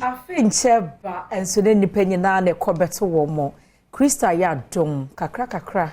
Afe nkyɛ ba nso ne nnipa nyinaa na ɛkɔ bɛto wɔn mo. Krista yɛ adom kakra kakra.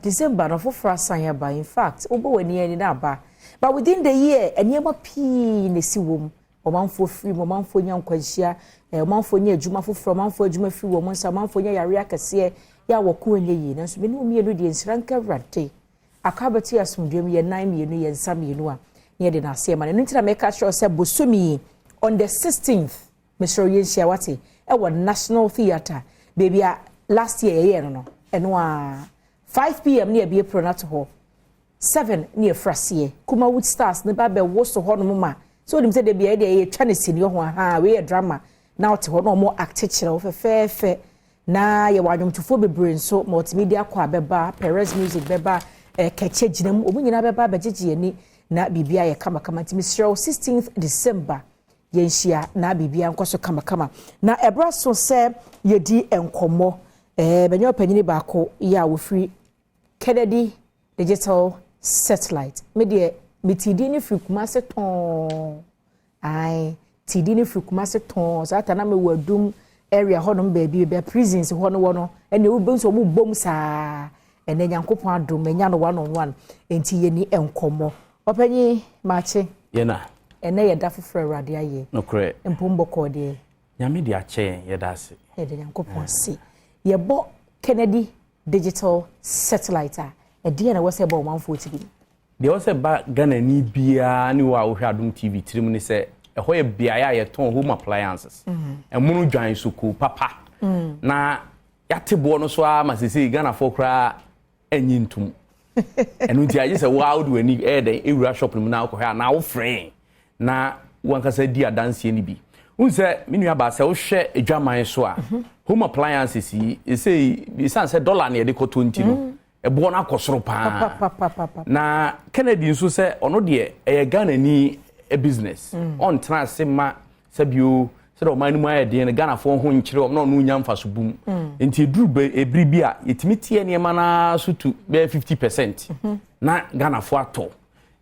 December no foforɔ asan aba. In fact, wobɔ w'ani ani na aba. But within the year, nneɛma pii na esi wɔm. Ɔmanfoɔ firi mu, ɔmanfoɔ nya nkwanhyia, ɔmanfoɔ nya adwuma foforɔ, ɔmanfoɔ adwuma firi wɔn nsa, ɔmanfoɔ nya yare akɛseɛ, yɛ a wɔko nyɛ yie. Nanso me ne wo mmienu deɛ, nhyira nka Awurade. Akɔ abɛto yɛ asomdwoe mu, yɛ nan mmienu, yɛ nsa mmienu a, ne yɛde n'aseɛ ma no. Ɛno nti na meka kyerɛ sɛ bosomi yi, on the 16th, mesrɛ yɛn nhyia wate, ɛwɔ National Theatre, baabi a last year yɛyɛ no, ɛno a 5 p.m. ne yɛbie pro no ato hɔ, 7 ne yɛfra seɛ. Kumawood Stars ne ba bɛwo so hɔ nom ma so onim sɛ debi yɛde yɛtwa ne sini ho aha, wei yɛ drama na ɔte hɔ na ɔmo act kyerɛ wo fɛfɛɛfɛ. Na yɛwɔ adwomtofoɔ bebree nso, multimedia kɔ a bɛba, Perez Music bɛba, kɛkyɛ gyina mu, ɔmo nyinaa bɛba abɛgyegye ani na biribi ayɛ kamakama. Nti mesrɛ wo, 16th December yɛnhyia na biribi nkɔ so kamakama. Na ɛberɛ so sɛ yɛdi nkɔmmɔ, bɛnyɛ ɔpanyini baako yɛ a wɔfiri Kennedy Digital Satellite. Me deɛ, meti din no firi Kumase tɔn. Ae, ti din no firi Kumase tɔn. Saa ta na mewɔ Adum area hɔnom baabi, baabi prisons hɔ no wɔ no, ɛna ewu nso ɔmo bom saa. Ɛnɛ Nyankopɔn adom, ɛnya no one on one, nti yɛni nkɔmmɔ. Ɔpanyin, maakye. Yɛna. Ɛnɛ yɛ da foforɔ Awurade ayɛ. Nokorɛ. Mpom bɔkɔɔ deɛ? Nyame de akyɛ yɛn, yɛda ase. Yɛde Nyankopɔn ase. Yɛbɔ Kennedy Digital Satellite a, ɛdeɛ na ɛwɔ sɛ ɛbɔ ɔmanfoɔ ti bi? Deɛ ɛwɔ sɛ ba Ghanani biara ne wɔ a wohwɛ Adom TV tirim ne sɛ ɛhɔ yɛ beaeɛ a yɛtɔn home appliances, ɛmono dwan sokoo papa, na yɛate boɔ no so ara ma sesei Ghanafoɔ koraa anyi ntom. Ɛno nti agye sɛ woa wode w'ani ɛyɛ dɛn ɛwura shop no mu na wokɔhwɛ anaa wofrɛ na wankasa di adanseɛ no bi. Wohu sɛ me nua baa, sɛ wohwɛ adwaman so a, home appliances yi ɛsɛ ɛsiane sɛ dollar ne yɛde kɔtɔ nti no, ɛboɔ no akɔ soro paa. Na Kennedy nso sɛ ɔno deɛ, ɛyɛ Ghanani business, ɔntena ase ma sɛbio sɛdeɛ ɔman no mu ayɛ den no, Ghanafoɔ ho nkyerɛ ɔm na ɔno nya mfaso bum. Nti ɛduru ɛbiri bi a yɛtumi teɛ nneɛma no so to bɛyɛ 50% na Ghanafoɔ atɔ.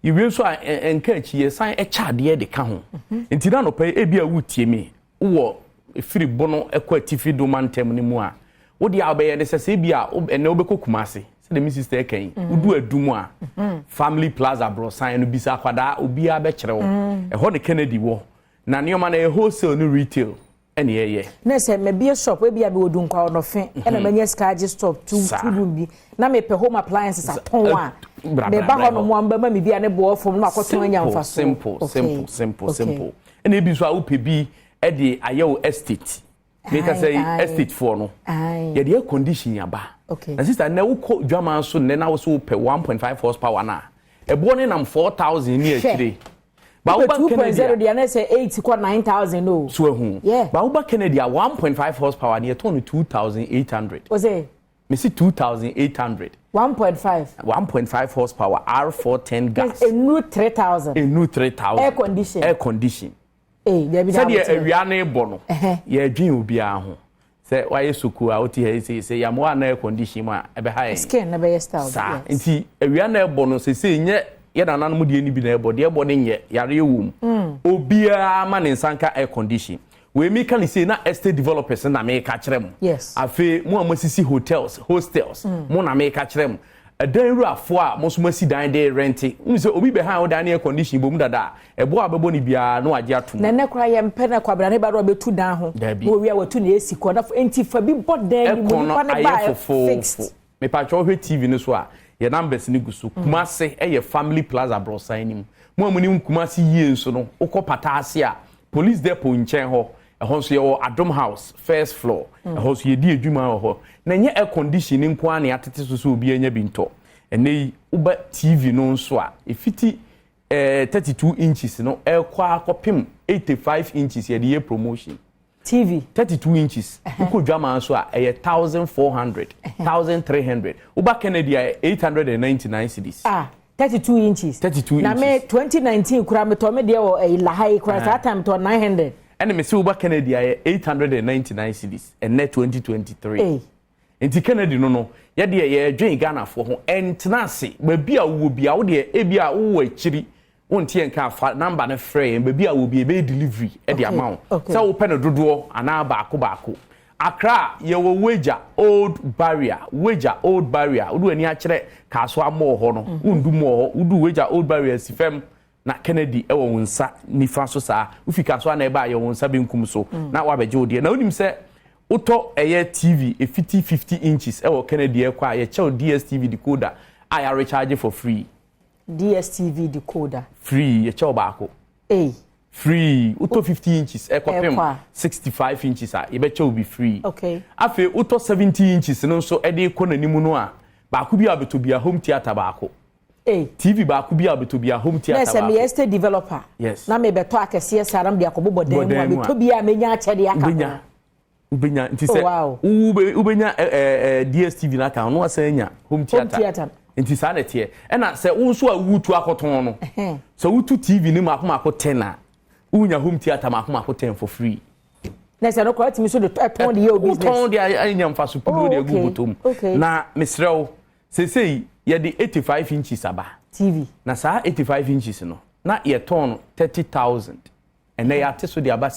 Yɛwie nso a, ɛnka akyi, yɛsan ɛkyɛ adeɛ de ka ho. Nti na nɔpɛ ebi a wotie mi wowɔ ɛfiri Bono ɛkɔ atifi do mantam no mu a, wode a wobɛyɛ ne sɛ ebi a ɛnɛ wobɛkɔ Kumase, sɛdeɛ me sister ɛka yi, wodu Adum a, Family Plaza borɔsan no, bisa akwadaa, obiara bɛkyerɛ wo ɛhɔ ne Kennedy wɔ. Na nneɛma no ɛyɛ wholesale ne retail ɛne ɛyɛ. Na sɛ mabie shop, ebi a mewɔ Dunkwa Ɔnɔfe, ɛna manya sika agye stock two room bi na mepɛ home appliances atɔn a, meba hɔ nom a, mbɛma me bi a ne boɔ fam na makɔtɔn anya mfasoɔ. Simple, simple, simple, simple. Ɛna ebi nso a wopɛ bi ɛde ayɛ wo estate, meka sɛ estate foɔ no, yɛde air condition aba. Na sister, nnɛ wokɔ dwaman so nnɛ na wo so wopɛ 1.5 horsepower no a, ɛboɔ ne nam 4000 ne akyire. Ba woba Kennedy a, 2.0 deɛ, na sɛ 8 kɔ 9000 o. So ehu ba woba Kennedy a, 1.5 horsepower ne yɛtɔn no 2800. O sɛ? Mesi 2800. 1.5. 1.5 horsepower, R410 gas. Enu 3000. Enu 3000. Air condition. Air condition. Ee, dabi. Sɛdeɛ awia ne bɔ no, yɛdwen obiara ho sɛ wayɛ soko a wote ha yi, sɛ yamoa na air condition mu a, ɛbɛha yɛn. Skin na bɛyɛ style. Saa nti awia na ɛbɔ no sese nyɛ yɛ nananom deɛ no bi na ɛbɔ deɛ ɛbɔ no nyɛ yareɛ wɔ mu. Obiara ma ne nsa nka air condition wei. Mi ka ne sei na estate developers na meka kyerɛ mo. Afei mo a moasisi hotels, hostels, mo na meka kyerɛ mo, ɛdan wurafoɔ a mo nso moasi dan de rente n sɛ obi bɛhan wo dan ne air condition bɔ mu dada a, ɛboɔ a bɛbɔ no biara na wagye atom. Na ɛnɛ koraa yɛmpɛ na kwabena ne ba no ɔbɛtu dan ho. Dabi. Na owia watu ne esi kɔ na nti fa bi bɔ dan ni mu. Ɛkɔn no nipa ne ba ayɛ yɛ fixed. fofoofo. Mepatwa, wohwɛ TV no so a, yɛ numbers no gu so. Kumase ɛyɛ Family Plaza aborɔsan no mu. Mo a monim Kumase yie nso no, wokɔ Pata ase a, police depot nkyɛn hɔ, ɛhɔ nso yɛwɔ Adom House, first floor. Ɛhɔ nso yɛdi adwuma wɔ hɔ. Na ɛnyɛ air condition ne nko ara na yɛatete so sɛ obi anya bi ntɔ. Ɛnɛ yi woba TV no nso a, ɛfiti 32 inches no ɛkɔ akɔpem 85 inches, yɛde yɛ promotion. TV. 32 inches, wokɔ dwaman so a, ɛyɛ 1400, 1300. Woba Kennedy a, 899 cedis. Ah, 32 inches? 32 Na me inches. 2019 kura metɔ me deɛ wɔ ɛyi laha yi kura, saa time tɔ 900. Ɛna mesi woba Kennedy a, yɛ 899 cedis ɛnɛ 2023. Ee. Nti Kennedy no, yɛdeɛ yɛdwen Ghanafoɔ ho. Ɛntena ase, baabi a wowɔ bia, wodeɛ ebi a wowɔ akyiri. Wonte yɛn ka, fa number no frɛ yɛn. Baabi a wɔ bi, yɛbɛyɛ delivery de ama wo, sɛ wopɛ no dodoɔ anaa baako baako. Accra, yɛwɔ Weija Old Barrier. Weija Old Barrier, wode w'ani akyerɛ Kasoa Mall hɔ no, wondu mall hɔ, wodu Weija Old Barrier si fam na Kennedy wɔ wo nsa nifa so saa. Wofi Kasoa na ɛba a, yɛ wo nsa benkum so na woabɛgye wo deɛ. Na wonim sɛ wotɔ ɛyɛ TV ɛfiti 50 inches ɛwɔ Kennedy ɛkɔ a, yɛkyɛw DSTV decoder a yɛarecharge for free. DSTV decoder? Free, yɛkyɛw baako. Hey. Free. Wotɔ 50 inches ɛkɔpem Ɛkɔ a. 65 inches a, yɛbɛkyɛw bi free. Afei wotɔ 70 inches no nso ɛde kɔ n'anim no a, baako bi a wobɛtɔ bi a, home theatre baako. Hey. TV baako bi a wobɛtɔ bi a, home Na theatre sɛ meyɛ baako. estate developer na mebɛtɔ akɛseɛ saa na mede akɔbobɔ dan mu a, Bɔ dan mu a. metɔ bi a, menya akyɛdeɛ aka Wobɛnya. ho. Wobɛnya. Nti Oh, sɛ wobɛnya DSTV no aka ho na wasan anya home theatre. Theatre. Nti saa na ɛteɛ. Ɛna sɛ wo nso a wotu akɔtɔn no, sɛ wotu TV no maako maako 10 a, wonya home theatre maako maako 10 for free. Na sɛ no koraa tumi so de ɛtɔn de yɛ o business. Wotɔn de anya mfa so puduo de agu bɔtɔ mu. Na mesrɛ wo, seesei yɛde 85 inches aba. TV. Na saa 85 inches no na yɛtɔn no 30,000, ɛnɛ yɛate so de aba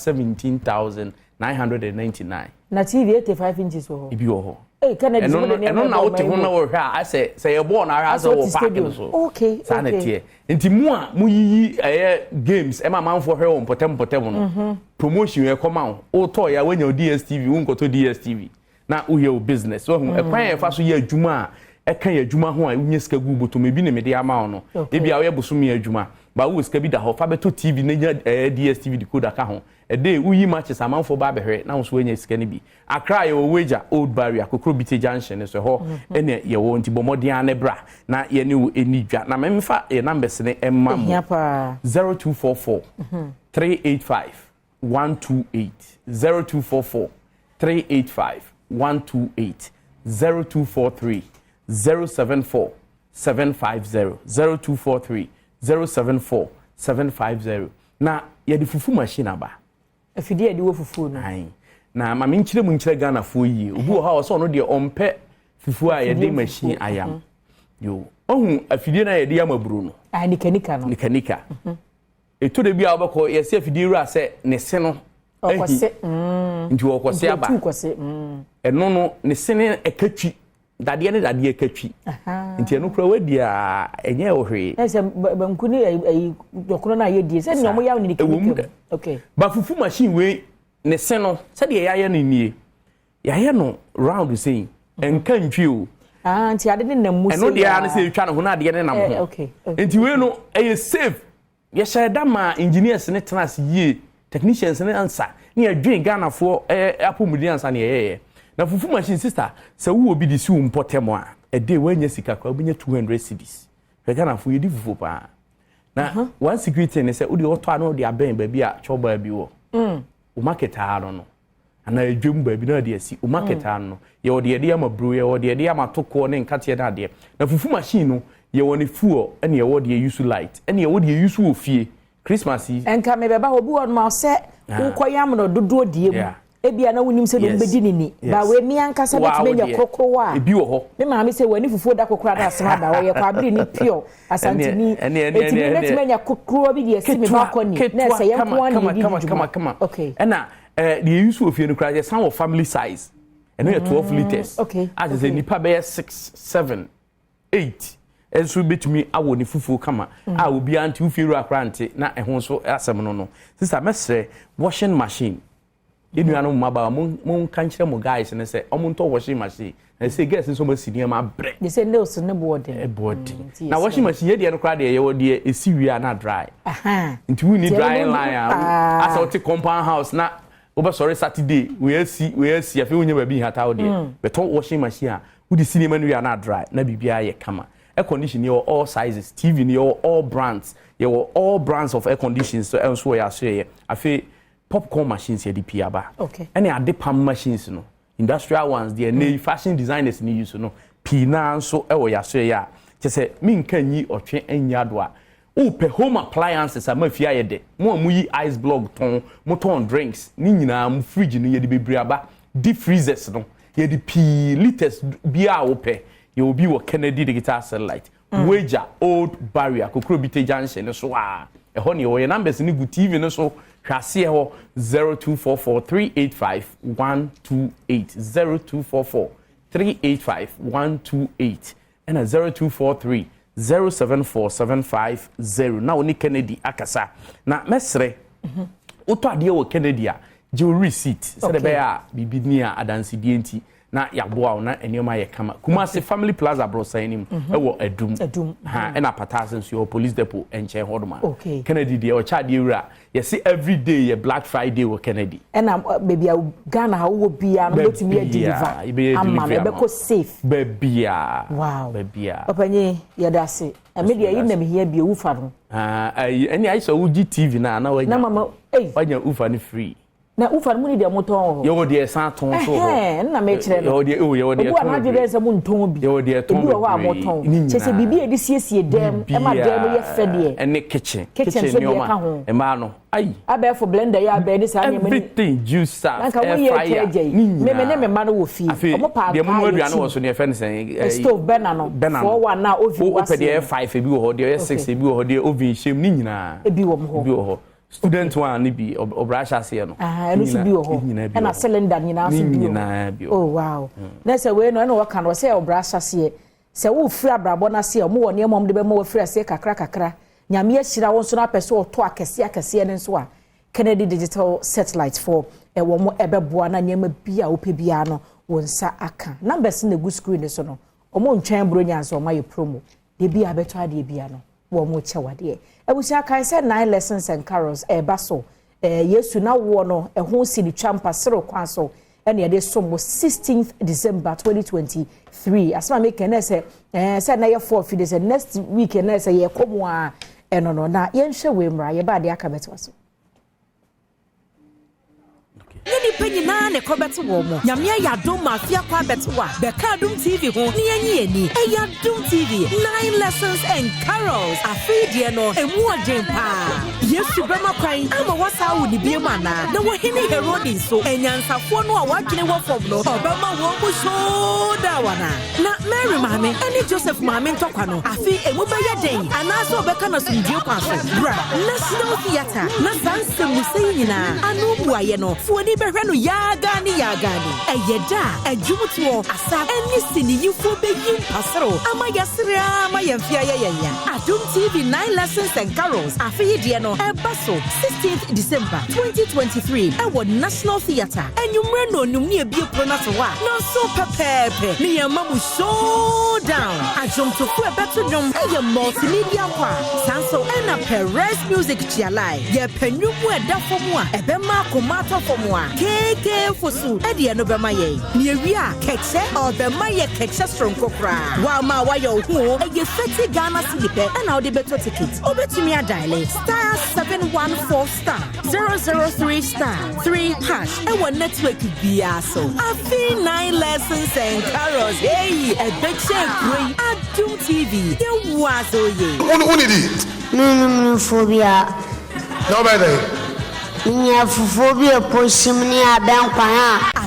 17,999. Na TV 85 inches wɔ hɔ? Ebi wɔ hɔ. Hey, Kennedy, ɛno sɛ no wode nneɛma ɛno na ɛbɔ wote ɔman ho mu. na wɔhwɛ a, asɛ sɛ yɛbɔɔ no ahwɛ asɛ Asɛ wote wɔ park no stadium. so. Saa na ɛteɛ. Nti mu a moyiyi ɛyɛ games ɛma amanfoɔ hwɛ wɔ mpɔtɛm mpɔtɛm no, promotion yɛ kɔma wo. Wotɔɔ yɛ a, woanya wo DSTV, wonkɔtɔ DSTV na woyɛ wo business. Wahu ɛkwan a yɛfa so yɛ adwuma a ɛka yɛ adwuma ho a wonya sika gu bɔtɔm, ebi ne mede ama wo no. Ebi a woyɛ bosome adwuma ba, wowɔ sika bi da hɔ, fa bɛtɔ TV na nya ɛyɛ DSTV decoder ka ho. Ɛde woyi matches, amanfoɔ ba abɛhwɛ na wo nso woanya sika no bi. Accra, yɛwɔ Weija Old Barrier, Kokrobite junction no so, ɛhɔ ɛne yɛwɔ. Nti bɔ mmɔden ara ne bra na yɛne wo ɛni dwa. Na memfa yɛ numbers ne ɛma mo. Ehia paa. 0244 385 128, 0244 385 128, 0243 074 750, 0243 074 750. Na yɛde fufu machine aba. Afidie a yɛde wɔ fufuo no. Ayi. Na maame, nkyerɛ mu nkyerɛ Ghanafoɔ yie. Obi wɔ hɔ a ɔsɛ ɔno deɛ ɔmpɛ fufuo a yɛde Afidie machine fufuo. ayam yo. Ɔhu afidie no a yɛde yam aburo no, Ah, nikanika no. Nikanika. Ɛtɔ da bi a wobɛkɔ, yɛsɛ afidie wura sɛ ne se no ahi. Ɔkɔse. Nti wɔkɔse aba. Otu kɔse. Ɛno no ne se ne ɛka twi dadeɛ ne dadeɛ ka twi, nti ɛno kora wadi a, ɛnyɛ wo hwee. Na sɛ banku ne ayi dɔkono no a yɛdie sɛ nea ɔmo yam no Ɛwɔ nikanika mu mu. dɛ. Ba fufu machine wei ne se no, sɛdeɛ yɛayɛ no nie, yɛayɛ no round sei, ɛnka ntwi o. Ah, nti ade ne nam mu ɛno sei deɛ ara ne sɛ ɛtwa ne ho na adeɛ ne nam ho. Nti wei no ɛyɛ safe. Yɛhyɛ da ma engineers ne tena ase yie, technicians ne ansa ne yɛdwen Ghanafoɔ ɛyɛ apɔmuden ansa ne yɛyɛyɛ. Na fufu machine, sister, sɛ wowɔ bi de si wo mpɔtɛm a, ɛde woanya sika koraa, wobɛnya 200 cedis. Hwɛ, Ghanafoɔ yɛdi fufuo paa. Na one secret thing ne sɛ wode ɔtɔ a, na wode abɛn baabi a chɔbaa bi wɔ wo market ha no anaa edwam baabi na ɔde asi o market ha no. Yɛwɔ deɛ yɛde ama buro, yɛwɔ deɛ yɛde ama tokoɔ ne nkateɛ ne adeɛ. Na fufu machine no, yɛwɔ ne fuel, ɛne yɛwɔ deɛ use light, ɛne yɛwɔ deɛ use wɔ fie. Christmas yi Nka mebɛba hɔ, obi wɔ nom a sɛ wokɔ yam no dodoɔ die mu, ebia na wonim sɛ de wobɛdi ne ni. Ba wei, me ankasa Waa bɛtumi wo anya deɛ. korokorowa a Ebi wɔ hɔ. Me maame sɛ w'ani fufuo da kokora na asɛm aba, ɔyɛ kwabere ni, pure Asanteni. Eti mi ɛne mɛtumi anya kokorowa bi de asi me balcony na ɛsɛ yɛn nko ara na kama yɛdi kama di kama dwuma. Kama. Ɛna deɛ use wɔ fie no koraa, yɛsan wɔ family size, ɛno yɛ 12 litres a kyerɛ sɛ nipa bɛyɛ 6, 7, 8 nso bɛtumi awɔ ne fufuo kama a obiara nte, wofie wura koraa nte. Na ɛho nso asɛm no, sister, mɛsrɛ, washing machine, yɛn nuanom mmabaawa, monka nkyerɛ mo guys ne sɛ ɔmo ntɔ washing machine. Na sɛ girls nso ɔmo asi nneɛma abrɛ. De sɛ nails ne boɔ den. Ɛboɔ den. Nti na yɛsrɛ. Washing machine yɛ deɛ no koraa deɛ, yɛwɔ deɛ ɛsi wie a na dry. Nti wonni Nti ɛno drying no- line a asɛ wote compound house na wobɛsɔre Saturday, wei asi, wei asi, afei wonya baabi nhata wo deɛ, bɛtɔ washing machine a wode si nneɛma no wie a na dry na biribiara yɛ kama. Air condition, yɛwɔ all sizes. TV no, yɛwɔ all brands, yɛwɔ all brands of air conditions so ɛnso wɔ yɛ asoɛyɛ. Afei popcorn machines, yɛde pii aba. Ɛne ade pam machines no, industrial ones deɛ ne fashion designers ne use no pii naa nso ɛwɔ yɛ asoɛyɛ a kyɛ sɛ menka nyi ɔtwe nyi ado a wopɛ home appliances a ma fie ayɛ dɛ. Mo a moyi ice block tɔn, motɔn drinks ne nyinaa, mo fridge no, yɛde bebree aba. Deep freezers no, yɛde pii, litres biara a wopɛ, yɛwɔ bi wɔ Kennedy Digital Satellite. Weija Old Barrier, Kokrobite Junction no so a, ɛhɔ ne yɛwɔ. Yɛn numbers no gu TV no so, hwɛ aseɛ hɔ, 0244 385 128, 0244 385 128, ɛna 0243 074 750 na wo ne Kennedy akasa. Na mɛsrɛ, wotɔ adeɛ wɔ Kennedy a, gye wo receipt sɛdeɛ ɛbɛyɛ a biribi ni a adansedie nti na yɛaboa wo na nneɛma yɛ kama. Kumase Family Plaza aborɔsan anim ɛwɔ Adum. Adum. Ha ɛna Pataase nso yɛwɔ Police Depot nkyɛn hɔ nom a. Kennedy deɛ, ɔkyɛ adeɛ wura, yɛse everyday yɛ Black Friday wɔ Kennedy. Ɛna baabi a Ghana ha wowɔ biara no, wobɛtumi Baabiara, adeliver yɛbɛyɛ ama no delivery ama ɛbɛkɔ wo. safe. Baabiara. Baabiara. Ɔpanyin, yɛda ase. Ɛme deɛ, yi nam hia bi owufa no. Ah, ayi ɛne ayɛ sɛ wogye TV na na wanya Na mama ei. Wanya ufa no free. Na ufa no mu ni deɛ motɔn wɔ hɔ? Yɛwɔ deɛ ɛsan tɔn so wɔ hɔ. Ɛhɛn, ɛno na mekyerɛ no. Yɛwɔ deɛ oh, yɛwɔ deɛ Obi wɔ ɛtɔn n'adwene bebree. sɛ montɔn bi. Yɛwɔ deɛ ɛtɔn Ebi wɔ hɔ a bebree. motɔn. Ne Kyerɛ sɛ nyinaa. biribi a yɛde siesie dɛm ɛma dɛm yɛ fɛ deɛ. Ɛne kitchen. Kitchen nso deɛ nneɛma. ɛka ho. Mmaa no ayi. Abɛɛfo blender yɛ abɛɛ ne saa nneɛma ni. Everything, juicer, Na nka air woyɛ fryer, atwa agya yi. ne nyinaa. Meme ne me mma no wɔ fie. Afei Ɔmo pa deɛ mo ankaa yɛ aduane kyi. wɔ so deɛ yɛfrɛ no sɛn? Stove burner no. Burner no. 4 1 na oven Wo wopɛ wɔ deɛ ɛyɛ aseɛ. 5 ebi wɔ hɔ, deɛ ɛyɛ 6 ebi wɔ hɔ, deɛ oven hyɛm ne nyinaa. Ebi wɔ mo hɔ. Ebi wɔ hɔ. Student one ne bi ɔbra ahyɛ aseɛ no. Ah, ɛno nso bi wɔ hɔ. Ne nyinaa bi Ɛna wɔ hɔ. cylinder nyinaa Ne nso bi wɔ hɔ. nyinaa bi wɔ hɔ. Oh wow. Na sɛ wei no, ɛna wɔka no sɛ ɔbra ahyɛ aseɛ. Sɛ wofiri abrabɔ no ase a, ɔmo wɔ nneɛma a ɔmo de bɛma wɔafiri aseɛ kakra kakra. Nyame ahyira wo nso na apɛ sɛ ɔtɔ akɛseɛ akɛseɛ no nso a, Kennedy Digital Satellite for ɛwɔ mo ɛbɛboa na nneɛma bi a wopɛ biara no wɔn nsa aka. Numbers na egu screen no so no, ɔmo ntwɛn buro nyansa, ɔmo ayɛ promo. Deɛ bi a bɛtɔ adeɛ bia no, wɔn mo kyɛ wadeɛ. Abusua, kan sɛ Nine Lessons and Carols ɛɛba so. Yesu n'awoɔ no ɛho si ne twa mpa soro kwan so ɛna yɛde som wɔ 16th December 2023. Asɛm a meka ɛnɛ sɛ sɛ ɛnɛ yɛ 4 fi de sɛ next week ɛnɛ sɛ yɛkɔ mu a ɛno no na yɛnhwɛ wei mmra yɛba adeɛ aka bɛtoa so. Ne nipa nyinaa ne kɔbɛto wɔ mo. Nyame ayɛ adom ma afe akɔ abɛto a bɛka Adom TV ho ne yɛnyi yɛni. Ɛyɛ Adom TV Nine Lessons and Carols. Afei deɛ no, ɛmu ɔden paa. Yesu bɛma kwan ama wɔsaa wo ne biom anaa? Na wɔhene Herode nso, anyansafoɔ no a wɔadwene wɔ fam no, ɔbɛma wɔn mu showdown anaa? Na Mary maame ɛne Joseph maame ntɔkwa no, afei ɛmu bɛyɛ den anaasɛ ɔbɛka no asomdue kwan so? Bra National Theatre na saa nsɛmmusa yi nyinaa ano mmuayɛ no, foani bɛhwɛ no yaagaa ne yaagaa ni. Ɛyɛ da a adwumtoɔ, asa ɛne siniyifoɔ bɛyi mpasero ama yɛsere ama yɛn mfe ayɛ yɛn ya. Adom TV Nine Lessons and Carols, afe yi deɛ no ɛba so 16th December 2023 ɛwɔ National Theatre, anwummerɛ no onum ne ebie pono no ato hɔ a nonso pɛpɛɛpɛ ne yɛn ma mu showdown. Adwomtofo a ɛbɛto dwom ɛyɛ Multimedia Choir, saa nso ɛna Perez Music Chialai. Yɛpɛ nnwom mu ɛda fam a ɛbɛma akoma atɔ fam a KK Fosu ɛdeɛ no bɛma yɛn ne ewie a kɛkyɛ ɔbɛma yɛ kɛkyɛ soronko koraa. Wama wayɛ wo ho o, ɛyɛ 30 Ghana cedi pɛ ɛna wode bɛtɔ ticket. Wobɛtumi adial *714 *003*3# ɛwɔ network biara so. Afe Nine Lessons and Carols, hey, ɛbɛkyɛ kuro yi. Adom TV, yɛwo ase oye. Wonidi? Menom nufoɔ bi a. Na wobɛyɛ dɛn? Menya fufuo bi a ɛpɔ sim ne abɛnkwan a.